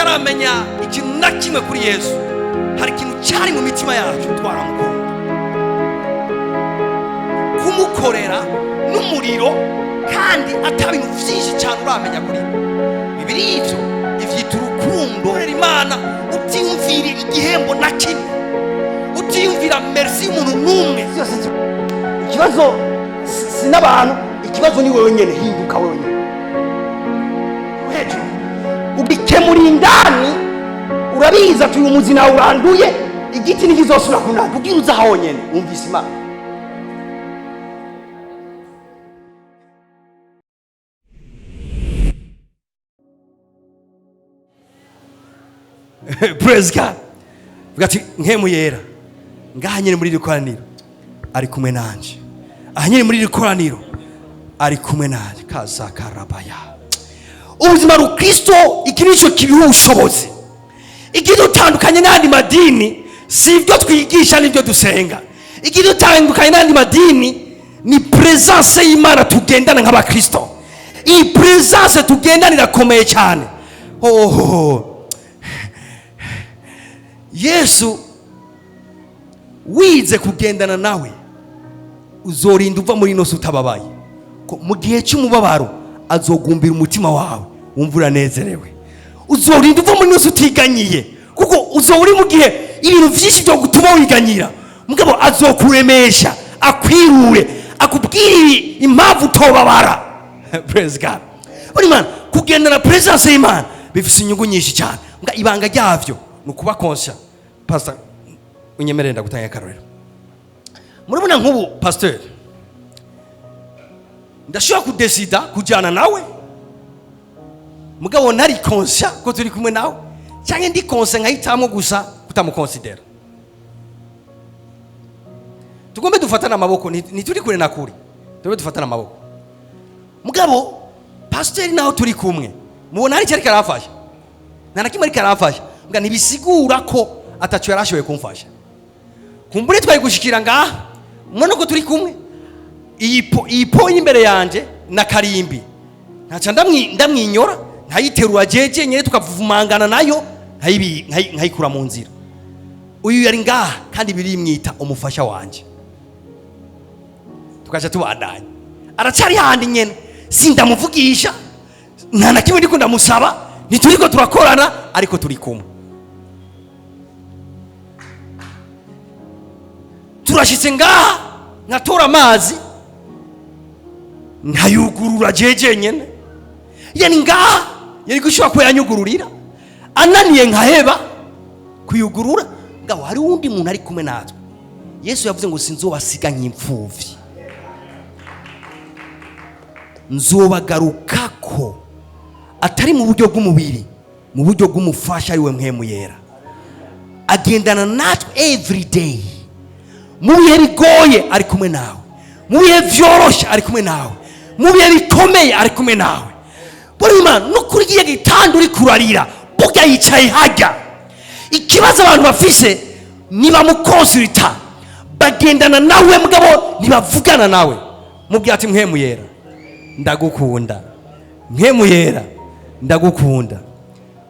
Tutaramenya ikintu na kimwe kuri Yesu, hari ikintu cyari mu mitima yacu, twaramukunda. Kumukorera n'umuriro kandi ata bintu byinshi cyane uramenya kuri we. Bibiri ivyo ivyita urukundo. Korera Imana utiyumvira igihembo na kimwe, utiyumvira merci y'umuntu n'umwe. Byose ikibazo si n'abantu, ikibazo ni wewe nyene. Hinduka wewe nyene hejuru, ugikemura indani. Urabizi ati uyu muzi nawe uranduye, igiti ntikizosubira kunanda. Ubwira uza honyene wumvise Imana. Praise God. Vuga ati: "Mpwemu Yera ngaha nyine muri iri koraniro ari kumwe nanje, aha nyine muri iri koraniro ari kumwe nanje." Kazakarabaya ubuzima rukristo, iki nicyo kibiha ubushobozi. Ikidutandukanye n'andi madini si ibyo twigisha n'ibyo dusenga. Ikidutandukanye n'andi madini ni presence y'Imana tugendana nk'abakristo. Iyi presence tugendana irakomeye cyane. Oh. Yesu wize kugendana nawe, uzorinda uva muri ino si utababaye. Ko mu gihe cy'umubabaro azogumbira umutima wawe wumva uranezerewe. Uzorinda uva muri ino si utiganyiye, kuko uzoba uri mu gihe ibintu byinshi byo gutuma wiganyira. Mugabo azokuremesha, akwirure, akubwire impamvu utobabara. Praise God. Buri Imana kugendana presence y'Imana bifite inyungu nyinshi cyane. Mbwa ibanga ryavyo ni ukuba conscient. Pastor, unyemerere ndagutanga akarorero. Murabona nk'ubu pasteur, ndashobora kudesida kujyana nawe, mugabo ntari conscient ko turi kumwe nawe, cyangwa ndi conscient nkahitamo gusa kutamukonsidera. Tugombe dufatane amaboko, ntituri kure na kure, tugombe dufatane amaboko. Mugabo pasiteri naho turi kumwe, mubona hari icyo ariko arafasha? Nta na kimwe ariko arafasha. Mbwa ntibisigura ko ataco yari ashoboye kumfasha. Kumbure twari gushikira ngaha, mubona ko turi kumwe. Iyi po imbere yanje na karimbi, ntaca ndamwinyora, nkayiterura jeje nyene, tukavumangana nayo, nkayikura mu nzira. Uyu yari ngaha kandi birimwita umufasha wanje, tukaca tubandanya. Aracyari handi nyene, sindamuvugisha, nta na kimwe ndiko ndamusaba, ntituriko turakorana, ariko turi kumwe. Turashitse ngaha, nkatora amazi, nkayugurura jeje nyene. Yani ngaha yari gushobora kuba yanyugururira, ananiye nkaheba kuyugurura. Ngabo hari uwundi muntu ari kumwe natwe. Yesu yavuze ngo: "Sinzobasiga nk'imfuvyi, nzobagarukako," atari mu buryo bw'umubiri, mu buryo bw'umufasha, ari we Mpwemu Yera. Agendana natwe every day. Mu bihe bigoye ari kumwe nawe, mu bihe byoroshye ari kumwe nawe, mu bihe bikomeye ari kumwe nawe. Buri Imana no kuri igihe gitanda uri kurarira, burya yicaye hajya. Ikibazo abantu bafise, nibamukonsulta, bagendana nawe mugabo ntibavugana nawe. Mubwira ati: "Mpwemu Yera, ndagukunda. Mpwemu Yera, ndagukunda."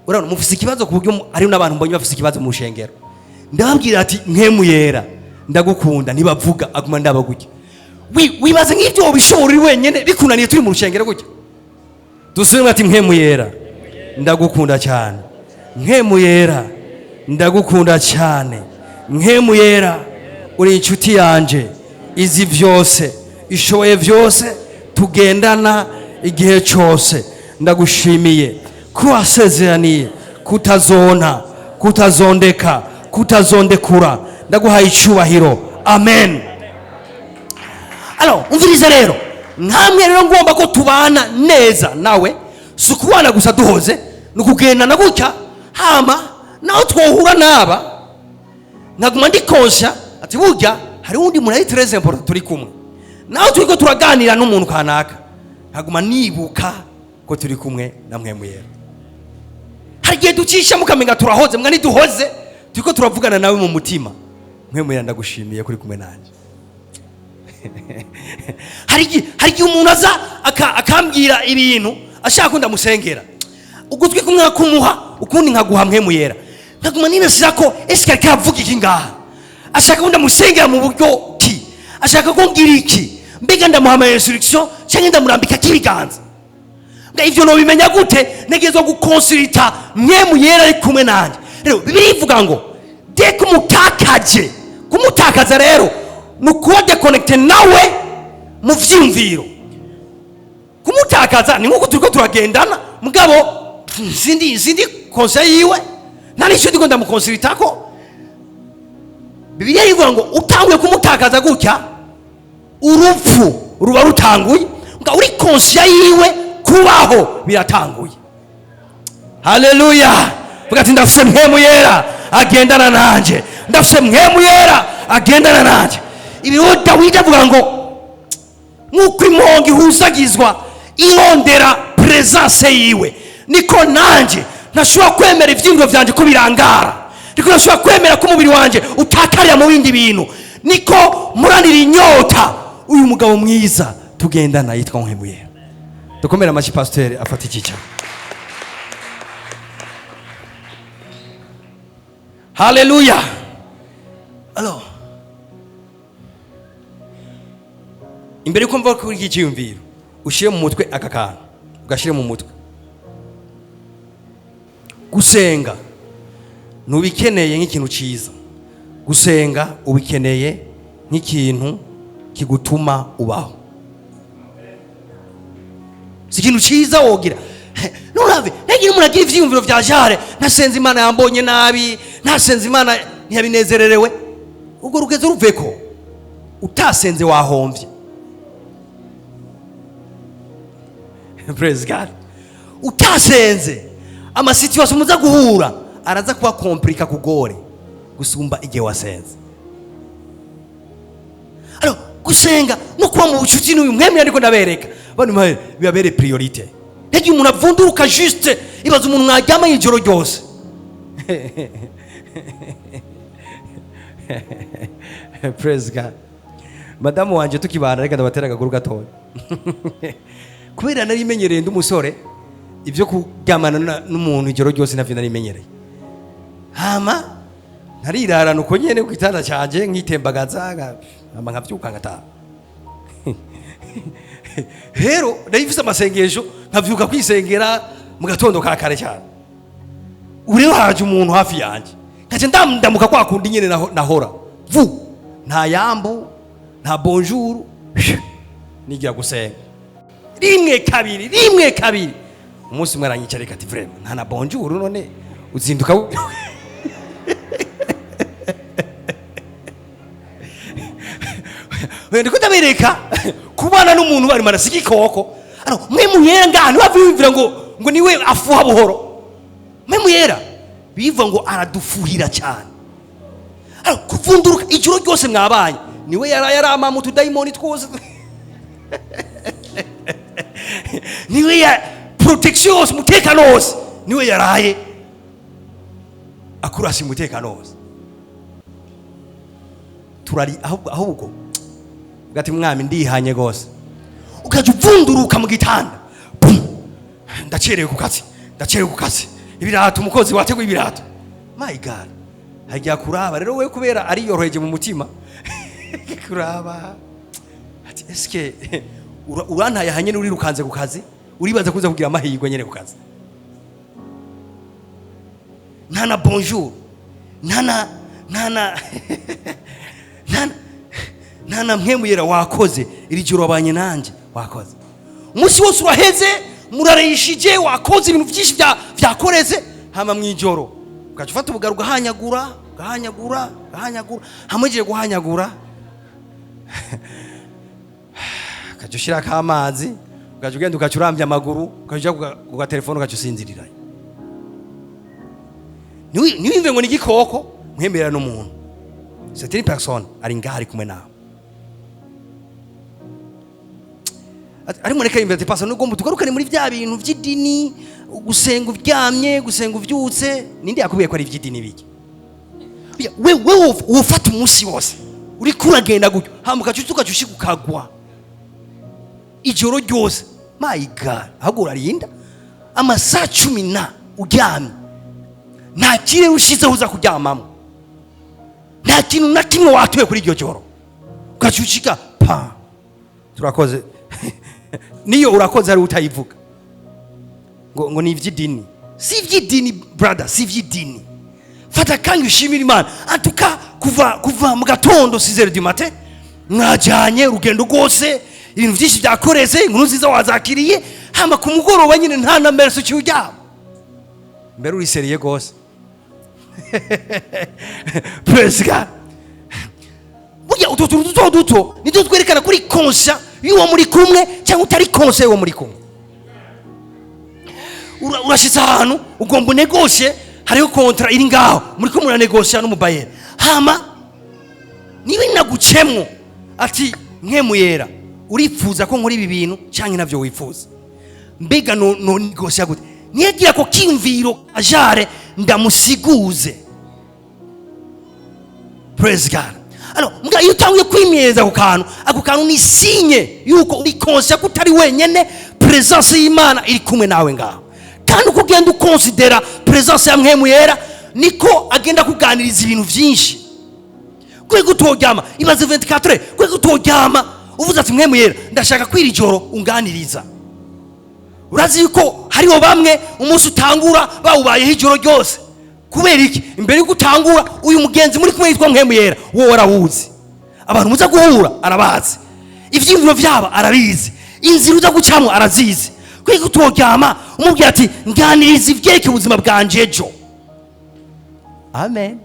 Urabona mufise ikibazo ku buryo hari n'abantu mbonye bafise ikibazo mu rushengero. Ndababwira ati: "Mpwemu Yera, ndagukunda." Ntibavuga, aguma ndaba gutya. Wibaze nk'ibyo wobishobora uri wenyene, bikunaniye turi mu rushengero gutya. Dusubiremo ati: "Mpwemu Yera, ndagukunda cyane. Mpwemu Yera, ndagukunda cyane. Mpwemu Yera, uri inshuti yanje izi byose, ishoboye byose, tugendana igihe cyose. Ndagushimiye ko wasezeraniye kutazona, kutazondeka, kutazondekura. Ndaguhaye icyubahiro. Amen." Alors, umvirize rero, nkamwe rero ngomba ko tubana neza nawe. Si ukubana gusa duhoze, ni ukugendana gutya. Hama naho twohura n'aba, nkaguma ndi conscient ati burya hari uwundi muntu ari très important turi kumwe. Naho turiko turaganira n'umuntu kanaka, nkaguma nibuka ko turi kumwe na Mpwemu Yera. Hari igihe ducisha mukamenga turahoze, mbwa ntiduhoze, turiko turavugana nawe mu mutima: "Mpwemu Yera, ndagushimiye kuri kumwe nanjye." Hari igihe umuntu aza akambwira ibintu ashaka ko ndamusengera, ugutwi kumwe kumuha. Ukundi nkaguha Mpwemu Yera, nkaguma ninasira ko ese ariko aravuga iki ngaha? Ashaka ko ndamusengera mu buryo ki? Ashaka ko ngira iki? Mbega ndamuha ama instruction cyangwa ndamurambika k'ibiganza? Nga ivyo nobimenya gute? Ntegerezwa gukonsulta Mpwemu Yera ari kumwe nanjye. Rero Bibiliya ivuga ngo de kumutakaje, kumutakaza rero ni ukuba déconnecté nawe mu vyiyumviro. Kumutakaza ni nkuko turiko turagendana, mugabo sindi conseil yiwe, nta n'icyo ndiko ndamukonsultako. Bibiliya ivuga ngo utanguye kumutakaza gutya, urupfu ruba rutanguye. Nga uri conscient yiwe, kubaho biratanguye. Haleluya! Vuga ati: "Ndafise Mpwemu Yera agendana nanje, ndafise Mpwemu Yera agendana nanje." Ibi rero Dawidi avuga ngo nk'uko impongo ihuzagizwa irondera présence yiwe, niko nanjye ntashobora kwemera ibyiyumviro byanjye ko birangara, niko ntashobora kwemera ko umubiri wanjye utakarira mu bindi bintu, niko muranira inyota uyu mugabo mwiza tugendana yitwa Mpwemu Yera. Dukomere amashyi pasiteri afata icyicaro. Haleluya! Alors, imbere yuko mva kuri iki cyiyumviro, ushyire mu mutwe aka kantu, ugashyire mu mutwe: gusenga ntubikeneye nk'ikintu cyiza, gusenga ubikeneye nk'ikintu kigutuma ubaho. Si ikintu cyiza wogira nturave ntagira umuntu agira ivyiyumviro vya jare: "Nasenze Imana yambonye nabi, nasenze Imana ntiyabinezererewe." Ubwo rugeze ruveko, utasenze wahomvye. Praise God! Utasenze, ama situation muza guhura araza kuba compliqué kugore gusumba igihe wasenze. Alors, gusenga no kuba mu bucuti n'uyu mwemera ariko ndabereka bano bibabere priorité. Ntagiye umuntu avunduruka juste. Ibaza umuntu mwaryama ijoro ryose. Praise God! Madamu wanje tukibana, reka ndabatera agaguru gatoya, kubera nari menyereye ndi umusore ibyo kuryamana n'umuntu ijoro ryose, navyo nari menyereye. Hama ntarirarana uko nyene ku gitanda canje, nkitembagaza, hama nkavyuka ngataha. Rero nari mfise amasengesho, nkavyuka kwisengera mu gatondo ka kare cyane. Ubu rero haje umuntu hafi yanjye, nkaca ndamuka kwa kundi nyene nahora vu, nta yambu, nta bonjour, nigira gusenga rimwe kabiri, rimwe kabiri. Umunsi umwe aranyicara ati: "Vraiment, nta na bonjour, none uzinduka Oya, ndiko ndabereka kubana n'umuntu bari marasi igikoko." Ano Mpwemu Yera ngaha ntiwaviyumvira ngo niwe afuha buhoro. Mpwemu Yera biva ngo aradufuhira cyane. Ano kuvunduruka ijoro ryose mwabanye, niwe yaraye aramama utudayimoni twose, niwe ya protection yose, umutekano wose, niwe yaraye akurasa umutekano wose. Turari ahubwo ugati: "Mwami, ndihanye gose." Ukajya uvunduruka mu gitanda. Bum! "Ndacerewe ku kazi, ndacerewe ku kazi, ibirato, umukozi wateguye ibirato." My God! Hajya kuraba rero we, kubera ariyoroheje mu mutima, kuraba ati: "Eske urantaye aha nyene, urirukanze ku kazi, uribaza kuza kugira amahirwe nyene ku kazi?" Nta na bonjour, nta na "Mpwemu Yera, wakoze, iri joro wabanye nanjye, wakoze." Umunsi wose uraheze, murarishije, wakoze ibintu byinshi byakoreze. Hama mu ijoro ugaca ufata ubugari, ugahanyagura, ugahanyagura, ugahanyagura. Hamwe ugiye guhanyagura, ugaca ushyirako amazi, ugaca ugenda, ugaca urambya amaguru, ugaca uja ku gatelefone, ugaca usinzirirayo. Ntiwiyumve ngo ni igikoko. Mwemera n'umuntu, c'est une personne ari ngaha, ari kumwe nawe. Ari mureka yumvira ati: "Pastor, nubwo tugarukane muri bya bintu by'idini, gusenga uryamye, gusenga uvyutse." Ninde yakubwiye ko ari iby'idini bike? We wofata umunsi wose uriko uragenda gutyo, hama ugaca ugaca ushika ukagwa ijoro ryose. My God! Ahubwo urarinda amasaha 10 na uryamye. Nta kirere ushizeho uza kuryamamo, nta kintu na kimwe watuye kuri iryo joro, ugacucika pa turakoze. Niyo urakoze ari utayivuga ngo ni iby'idini. Si iby'idini, brother, si iby'idini. Fata akanya ushimira Imana. Antuka kuva mu gatondo 6h du matin, mwajyanye urugendo rwose, ibintu byinshi byakoreze, inkuru nziza wazakiriye, hama ku mugoroba nyine nta na merci uciye uryama. Mbere uri sérieux rwose. Praise God. Burya utwo tuntu duto duto nitwo twerekana kuri conscient y'uwo muri kumwe cyangwa utari conscient y'uwo muri kumwe. Urashitse ahantu ugomba unegosye, hariho contrat iri ngaho, muri ko muranegosya n'umubayeri, hama niba inagucemwo ati: "Mpwemu Yera, urifuza ko nkora ibi bintu cyangwa nabyo wifuza? Mbega no negosya gute?" Niyagira ko kiyumviro ajare ndamusiguze. Praise God. Alors mbwa iyo utanguye kwimyeza ako kantu, ako kantu ni signe yuko uri conscient ko utari wenyene, presence y'Imana iri kumwe nawe ngaho. Kandi uko ugenda ukonsidera presence ya Mpwemu Yera, niko agenda kuganiriza ibintu byinshi. Kwega utoryama, ibaze 24 heures, kwega utoryama uvuze ati: "Mpwemu Yera, ndashaka kwira ijoro unganiriza." Urazi yuko hariho bamwe umunsi utangura bawubayeho ijoro ryose. Kubera iki? Imbere yuko utangura, uyu mugenzi muri kumwe yitwa Mpwemu Yera, wowe warawuzi, abantu muza guhura arabazi, ivyiyumviro vyabo arabizi, inzira uza gucamwo arazizi. Kwega utoryama umubwira ati: "Nganiriza ivyerekeye ubuzima bwanje ejo"? Amen.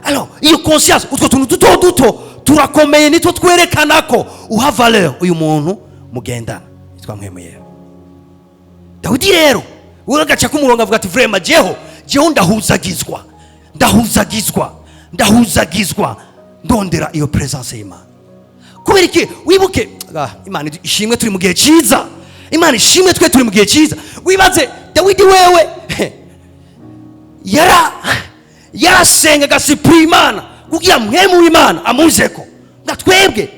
Alors iyo conscience, utwo tuntu duto duto turakomeye, nitwo twerekana ko uha valeur uyu muntu mugendana yitwa Mpwemu Yera. Dawidi rero we agaca k'umurongo, avuga ati: "Vraiment, jeho ndahuzagizwa, ndahuzagizwa, ndahuzagizwa, ndondera iyo presence y'Imana." Kubera iki? Wibuke, Imana ishimwe, turi mu gihe cyiza. Imana ishimwe, twe turi mu gihe cyiza. Wibaze Dawidi wewe yarasenga agasipura Imana kugira Mpwemu w'Imana amuzeko. Nga twebwe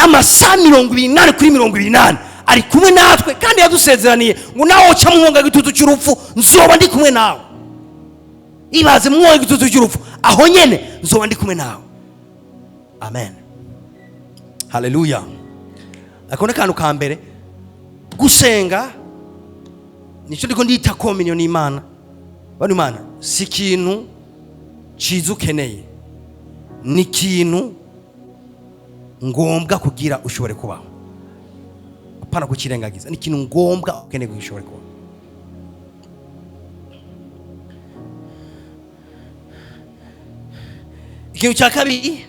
amasaha 24/24 ari kumwe natwe, kandi yadusezeraniye ngo: "Nawe uca mu mwonga w'igitutu cy'urupfu, nzoba ndi kumwe nawe." Ibaze, mu mwonga w'igitutu cy'urupfu, aho nyene nzoba ndi kumwe nawe. Amen, haleluya. Ako ni akantu ka mbere. Gusenga nicyo ndiko ndita communion n'Imana. Bano, Imana si ikintu ciza ukeneye, ni ikintu ngombwa kugira ushobore kubaho. Apana kukirengagiza, ni ikintu ngombwa ukeneye kugira ushobore kubaho. Ikintu cya kabiri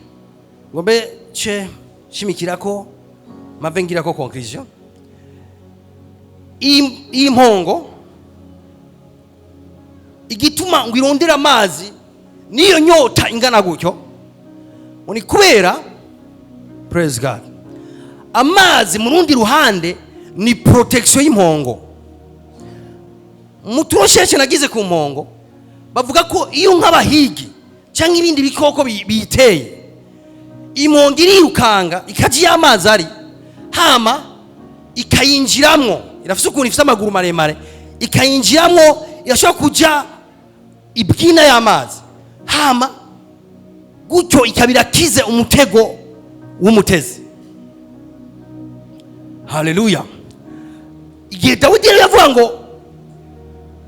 ngo mbe ce shimikira ko mave ngira ko conclusion, iyi mpongo igituma ngo irondere amazi n'iyo nyota ingana gutyo, ngo ni kubera, praise God, amazi mu rundi ruhande ni protection y'impongo. Mu turosheshe nagize ku mpongo, bavuga ko iyo nk'abahigi cyangwa ibindi bikoko biyiteye, impongo irirukanga ikajya iyo amazi ari, hama ikayinjiramwo. Irafise ukuntu ifite amaguru maremare, ikayinjiramwo, irashobora kuja ibwina y'amazi, hama gutyo ikaba irakize umutego w'umutezi. Haleluya. Igihe Dawidi rero yavuga ngo: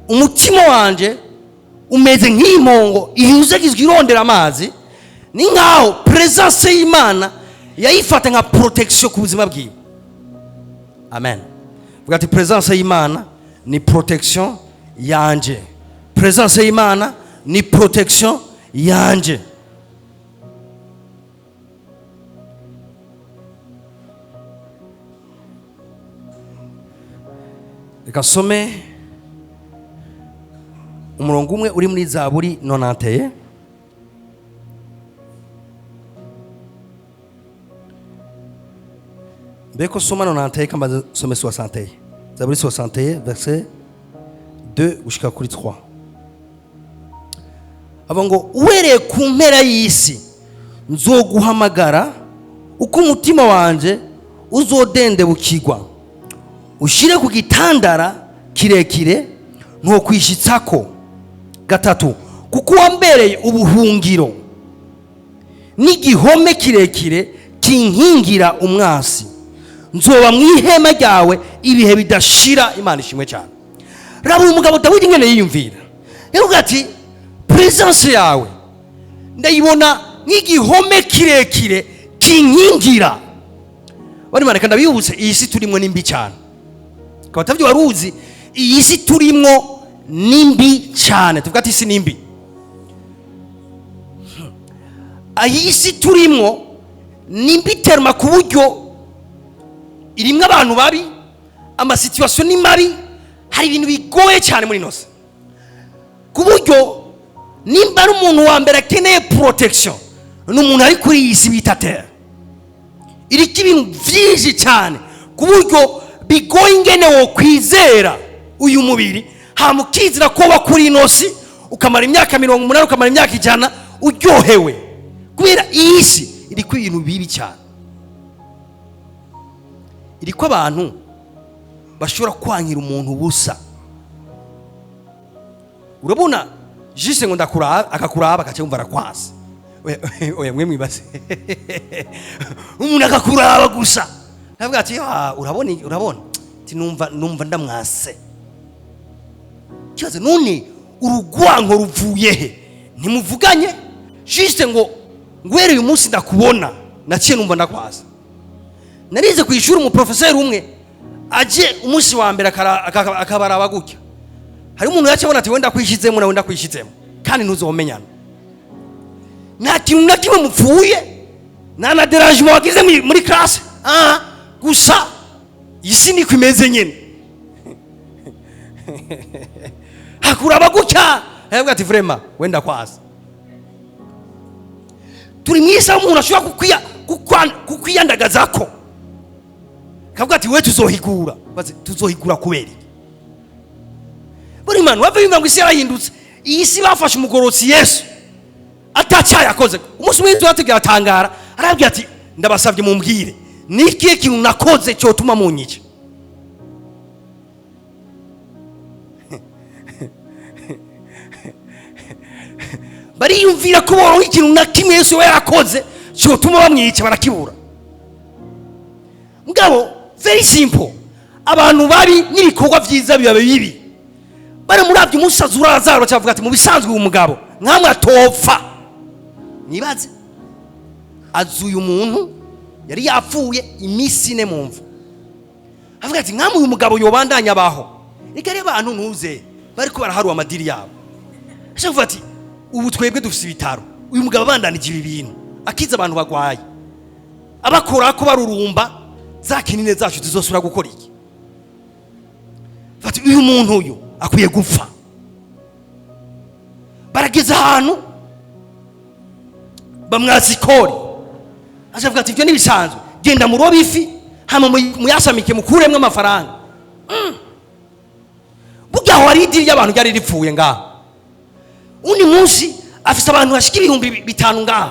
"Umutima wanje umeze nk'impongo ihuzagizwa irondera amazi", ni nkaho presence y'Imana yayifata nka protection ku buzima bwiwe. Amen. Vuga ati: "Presence y'Imana ni protection yanje. Presence y'Imana ni protection yanje." Reka some umurongo umwe uri muri Zaburi 91. Mbeko soma 91, kamba some 61, Zaburi 61 verset 2 gushika kuri 3. Avuga ngo: "Uhereye ku mpera y'isi nzoguhamagara uko umutima wanje uzodendebukirwa. Ushire ku gitandara kirekire, ntokwishitsako." Gatatu, kuko wambereye ubuhungiro n'igihome kirekire kinkingira umwasi, nzoba mu ihema ryawe ibihe bidashira. Imana ishimwe cyane. Raba uyu mugabo Dawidi ingene yiyumvira. Yavuga ati: "Presence yawe ndayibona nk'igihome kirekire kinkingira." Bari mareka ndabibutse, iyi si turimo ni mbi cyane. Ukaba atavyo wari uzi, iyi si turimo ni mbi cyane. Tuvuga ati: "Isi ni mbi." Iyi si turimo ni mbi terma, ku buryo irimwo abantu babi, ama situations ni mabi, hari ibintu bigoye cyane muri ino si, ku buryo nimba ari umuntu wa mbere akeneye protection, ni umuntu ari kuri iyi si bita terre. Iriko ibintu byinshi cyane, ku buryo bigoye ingene wo kwizera uyu mubiri, hama ukizira ko wa kuri ino si ukamara imyaka 80, ukamara imyaka 100 uryohewe, kubera iyi si iriko ibintu bibi cyane, iriko abantu bashobora kwankira umuntu ubusa. Urabona jise ngo ndakuraba, akakuraba akaca yumva arakwasa. Oya, oya, mwe mwibaze umuntu akakuraba gusa, aravuga ati: "Ah, urabona, urabona," ati: Numva ndamwase." Kibazo none, urugwanko ruvuye he? Ntimuvuganye, juste ngo ngwere uyu munsi ndakubona, naciye numva ndakwasa. Narize ku ishuri, umuprofeseri umwe aje umunsi wa mbere akabaraba gutya, hari umuntu yaca abona ati: "Wenda kwishizemo, nawe ndakwishizemo, kandi ntuzomenyana, nta kintu na kimwe mupfuye, nta na dérangement wagize muri classe." Ah, gusa isi niko imeze nyine. Hakuraba gutya, aravuga ati: "Vraiment, wenda kwaza." Turi mu isi aho umuntu ashobora kukwiyandagazako, kavuga ati: "We tuzohigura." Baze, tuzohigura kubera iki? Buri manu bave yumva ngo isi yarahindutse. Iyi si bafashe umugorotsi Yesu atacyaye akoze. Umunsi umwe Yesu yategera atangara, arabwira ati: "Ndabasabye mumbwire, ni ikihe kintu nakoze cyotuma munyica?" Bariyumvira ko boronka ikintu na kimwe Yesu we yarakoze cyotuma bamwica, barakibura. Mugabo very simple, abantu babi n'ibikorwa byiza biba bibi. Baramuravye umunsi azura Lazaro, bacavuga ati: "Mu bisanzwe uyu mugabo nkamwe atopfa." Nibaze, azuye umuntu yari yapfuye iminsi 4 mu mva, avuga ati: "Nkamwe uyu mugabo yobandanya abaho." Reka rero, abantu ntuze bariko baraharuwa amadiri yabo. Ashaka kuvuga ati: "Ubu twebwe dufise ibitaro, uyu mugabo abandanije ibi bintu, akiza abantu bagwaye, abakora ko barurumba, za kinine zacu zizosubira gukora iki?" Fati uyu muntu uyu akwiye gupfa. Barageze ahantu bamwasa ikori, acavuga ati: "Ibyo ntibisanzwe, genda murobe ifi, hama muyasamike, mukuremwo amafaranga." Burya aho hari idiri ry'abantu ryari ripfuye ngaho. Undi munsi afise abantu bashika 5000 ngaho,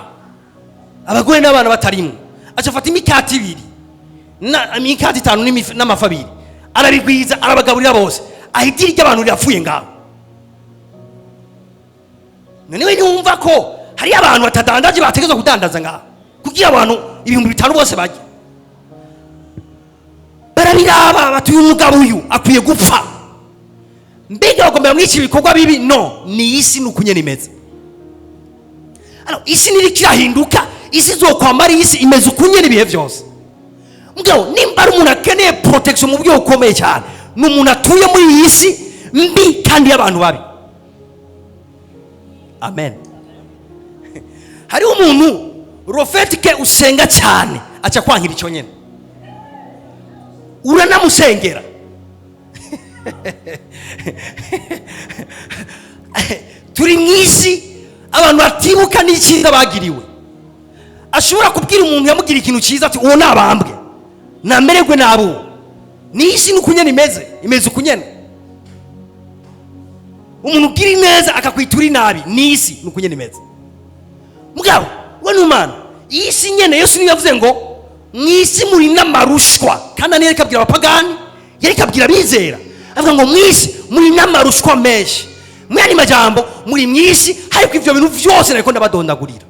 abagore n'abana batarimwo. Aca afata imikati ibiri na imikati itanu n'amafi abiri, arabigwiza, arabagaburira bose. Aho idiri ry'abantu rirapfuye ngaho. None we ntiwumva ko hari abantu batadandaje bategerezwa kudandaza ngaho kugira abantu 5000 bose bajye? Barabiraba bati: "Uyu mugabo uyu akwiye gupfa." Mbega bagomba mwica ibikorwa bibi? No ni isi, ni uko nyene imeze. Alors, isi niriko irahinduka, isi izokwama ari isi imeze uko nyene ibihe byose. Mugabo nimba ari umuntu akeneye protection mu buryo bukomeye cyane, ni umuntu atuye muri iyi si mbi kandi y'abantu babi. Amen. Hariho umuntu rofetike usenga cyane, aca kwankira icyo nyene, uranamusengera. Turi mu isi abantu batibuka n'icyiza bagiriwe. Ashobora kubwira umuntu yamugiriye ikintu cyiza ati: "Uwo nabambwe, namererwe nabi." Ni isi, ni uko nyene imeze, imeze uko nyene. Umuntu ugira ineza akakwitura inabi, ni isi, ni uko nyene imeze. Mugabo we ni umwana, iyi si nyene. Yesu niyo yavuze ngo mu isi muri n'amarushwa, kandi niyo yariko abwira abapagani, yariko abwira abizera, avuga ngo mu isi muri n'amarushwa menshi. Mu yandi majambo, muri mwisi ariko ivyo bintu vyose nariko ndabadondagurira,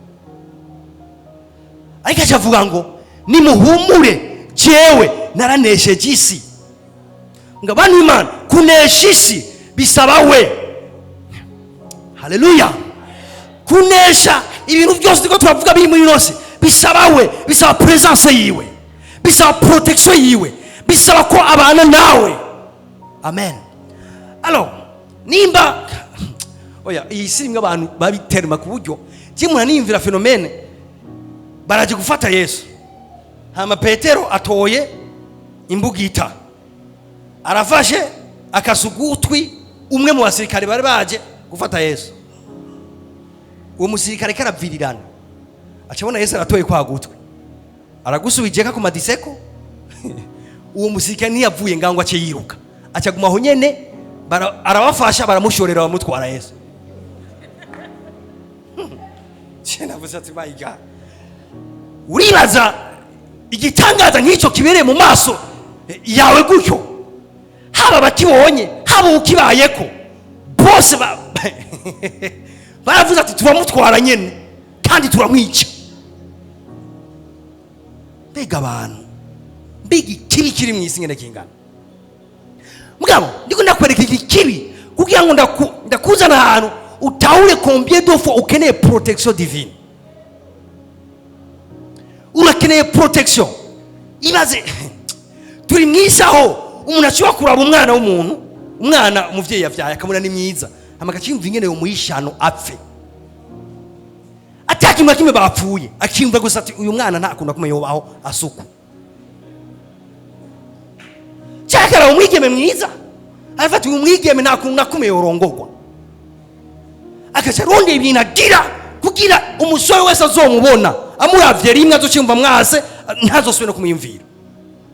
ariko aca avuga ngo nimuhumure, jewe naranesheje isi. Ngo abantu b'Imana, kunesha isi bisaba we. Haleluya! Kunesha ibintu byose turiko turavuga biri muri yose bisaba we, bisaba presence yiwe, bisaba protection yiwe, bisaba ko abana nawe. Amen. Alors nimba oya, iyi si rimwe abantu babiterma ku buryo je muraniyumvira phénomène. Baraje gufata Yesu, hama Petero atoye imbugita, arafashe akasugutwi umwe mu basirikare bari baje gufata Yesu. Uwo musirikare karavirirana, acabona Yesu aratoye kwa gutwi, aragusubije kakumadiseko. Uwo musirikare ntiyavuye ngaho ngo ace yiruka, acaguma aho nyene, arabafasha, baramushorera, bamutwara Yesu. Je navuze ati: "My God!" Uribaza igitangaza nk'icyo kibereye mu maso yawe gutyo, haba abakibonye, haba ukibayeko, bose baravuze ati: "Turamutwara nyene kandi turamwica." Mbega abantu, mbega ikibi kiri mu isi ngene kingana! Mugabo ndiko ndakwereka iki kibi kugira ngo ndakuzana ahantu utahure combien de fois ukeneye protection divine. Urakeneye protection. Ibaze, turi mu isi aho umuntu ashobora kuraba umwana w'umuntu, umwana umuvyeyi yavyaye, akabona ni mwiza, hama akaciyumva ingene yomuhishano apfe, ata kimwe kimwe bapfuye, akiyumva gusa ati: "Uyu mwana nta kuntu akumwe yobaho asuku." Cyakara umwigeme mwiza, arafata uyu mwigeme nta kuntu nakumwe yorongorwa, akaca arondera ibintu agira kugira umusore wese azomubona amuravye rimwe azociyumva mwase, ntazosubire no kumwiyumvira.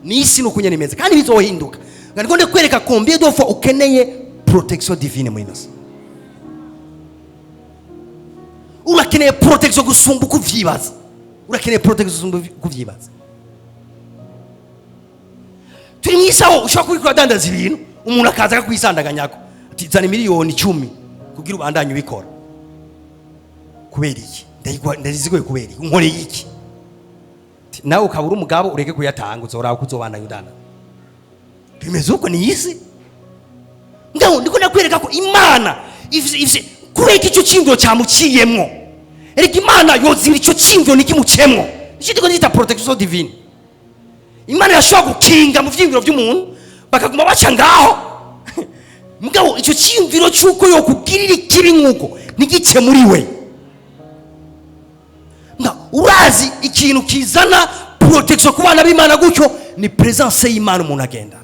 Ni isi nuko nyene imeze, kandi bizohinduka. Ngo ndikwereka combien de fois ukeneye protection divine muri ino si. Urakeneye protection gusumba uko uvyibaza, urakeneye protection gusumba uko uvyibaza. Turi mu isi aho ushobora kubikora, adandaza ibintu, umuntu akaza akakwisandaganyako ati: "Zana miliyoni 10 kugira ubandanye ubikora." Kubera iki? Ndaziguye kubera iki? Unkoreye iki? Ati, nawe ukaba uri umugabo, ureke kuyatanga, uzoraba ko uzobandanya udandaza. Bimeze uko ni isi. Ngaho ndiko ndakwereka ko Imana ifise kureka icyo cyiyumviro cyamuciyemwo. Erega Imana yozira icyo cyiyumviro ntikimucemwo. Nicyo ndiko ndita protection divine. Imana yashobora gukinga mu vyiyumviro by'umuntu, bakaguma baca ngaho, mugabo icyo cyiyumviro cy'uko yokugirira ikibi nk'uko ntigice muri we. Nga urazi ikintu kizana protection ku bana b'Imana gutyo ni presence y'Imana umuntu agendana,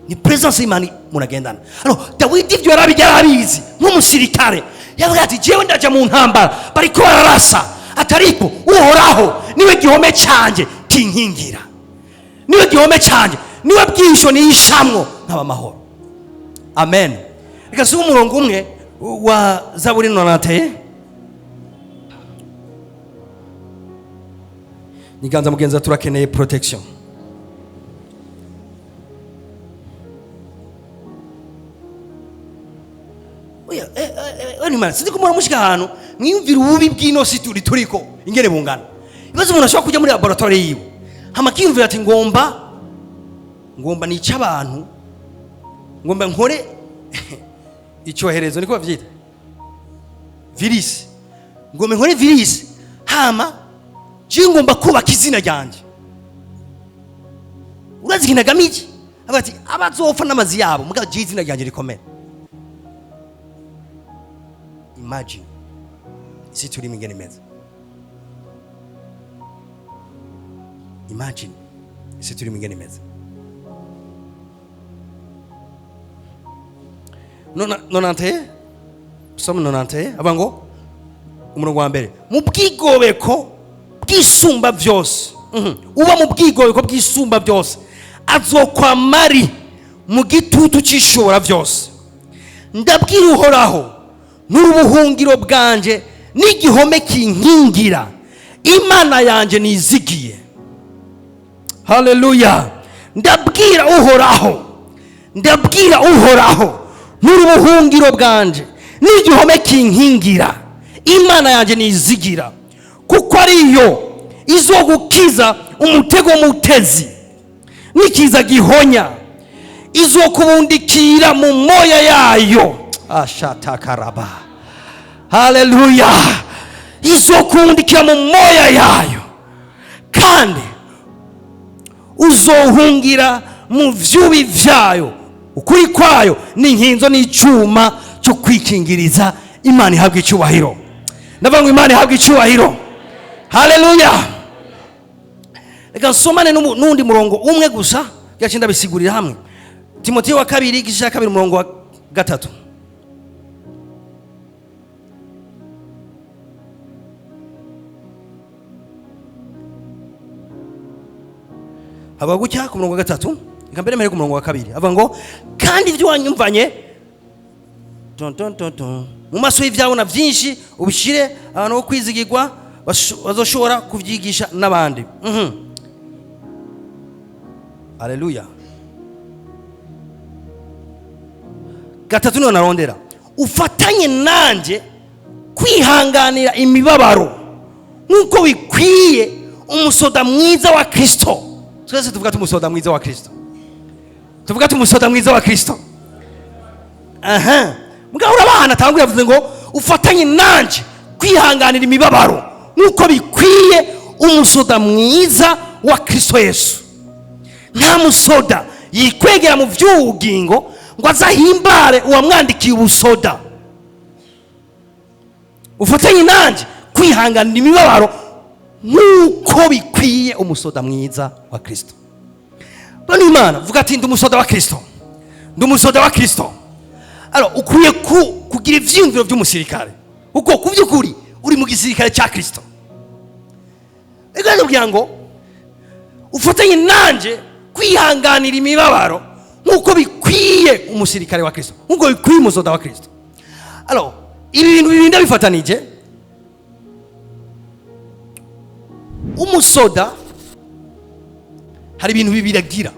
ni presence y'Imana umuntu agendana. Alors Dawidi ibyo yarabizi nk'umusirikare, yavuga ati: "Jewe ndaja mu ntambara, bariko bararasa, atariko Uhoraho niwe gihome cyanjye kinkingira, niwe gihome cyanjye, niwe bwisho nishamwo nkaba amahoro." Amen. Reka si umurongo umwe wa Zaburi 91. Niganza mugenza, turakeneye protection. Oya, eh, sinzi ko mushika ahantu mwiyumvira ububi bw'ino si turi turiko ingene bungana. Ibibazo, umuntu ashobora kujya muri laboratoire yiwe, hama akiyumvira ati: Ngomba nice abantu, ngomba nkore icyoherezo," niko bavyita, virus, "ngomba nkore virus, hama je ngomba kubaka izina ryanjye." Urazi ikintu agamije? Avuga ati: "Abazopfa n'amazi yabo, mugabo je izina ryanjye rikomere." Imagine isi turimo ingene imeze. Imagine isi turimo ingene imeze. 91, Psalm 91, avuga ngo, umurongo wa mbere: "Mu bwigobeko bw'Isumba byose, uba mu bwigobeko bw'Isumba byose azokwama ari mu gitutu cy'Ishobora byose. Ndabwira Uhoraho: n'ubuhungiro bwanje n'igihome kinkingira, Imana yanjye nizigiye." Haleluya! Ndabwira Uhoraho, ndabwira Uhoraho: Nturi ubuhungiro bwanje n'igihome kinkingira, Imana yanjye nizigira, kuko ariyo izogukiza umutego w'umutezi n'ikiza gihonya, izokubundikira mu moya yayo. Ashatakaraba, haleluya! Izokubundikira mu moya yayo, kandi uzohungira mu vyubi vyayo. Ukuri kwayo ni inkinzo n'icyuma cyo kwikingiriza. Imana ihabwa icyubahiro. Ndavuga ngo Imana ihabwa icyubahiro. Haleluya! Reka nsomane n'undi murongo umwe gusa, gace ndabisigurira hamwe. Timoteyo wa kabiri, igice cya 2, umurongo wa 3. Havuga gutya ku murongo wa 3. Reka mbere mpere ku murongo wa 2. Avuga ngo: kandi ibyo wanyumvanye ton, ton, ton, ton, mu maso y'ivyabona vyinshi, ubishire abantu bo kwizigirwa bazoshobora kuvyigisha n'abandi. Haleluya. 3 niho narondera: ufatanye nanje kwihanganira imibabaro nk'uko bikwiye umusoda mwiza wa Kristo. Twese tuvuga ati umusoda mwiza wa Kristo. Tuvuga ati umusoda mwiza wa Kristo. Aha mugabo urabana atanguye yavuze ngo ufatanye nanje kwihanganira imibabaro nk'uko bikwiye umusoda mwiza wa Kristo Yesu. Nta musoda yikwegera mu by'ubugingo ngo azahimbare uwamwandikiye ubusoda. Ufatanye nanje kwihanganira imibabaro nk'uko bikwiye umusoda mwiza wa Kristo. Bano Imana vuga ati ndi umusoda wa Kristo, ndi umusoda wa Kristo. Alors ukwiye kugira ivyiyumviro by'umusirikare, kuko ku by'ukuri uri mu gisirikare cya Kristo. Ego kugira ngo ufatanye nanje kwihanganira imibabaro nk'uko bikwiye umusirikare wa Kristo, nk'uko bikwiye umusoda wa Kristo. Alors ibi bintu bibiri ndabifatanije. Umusoda hari ibintu bibiri agira.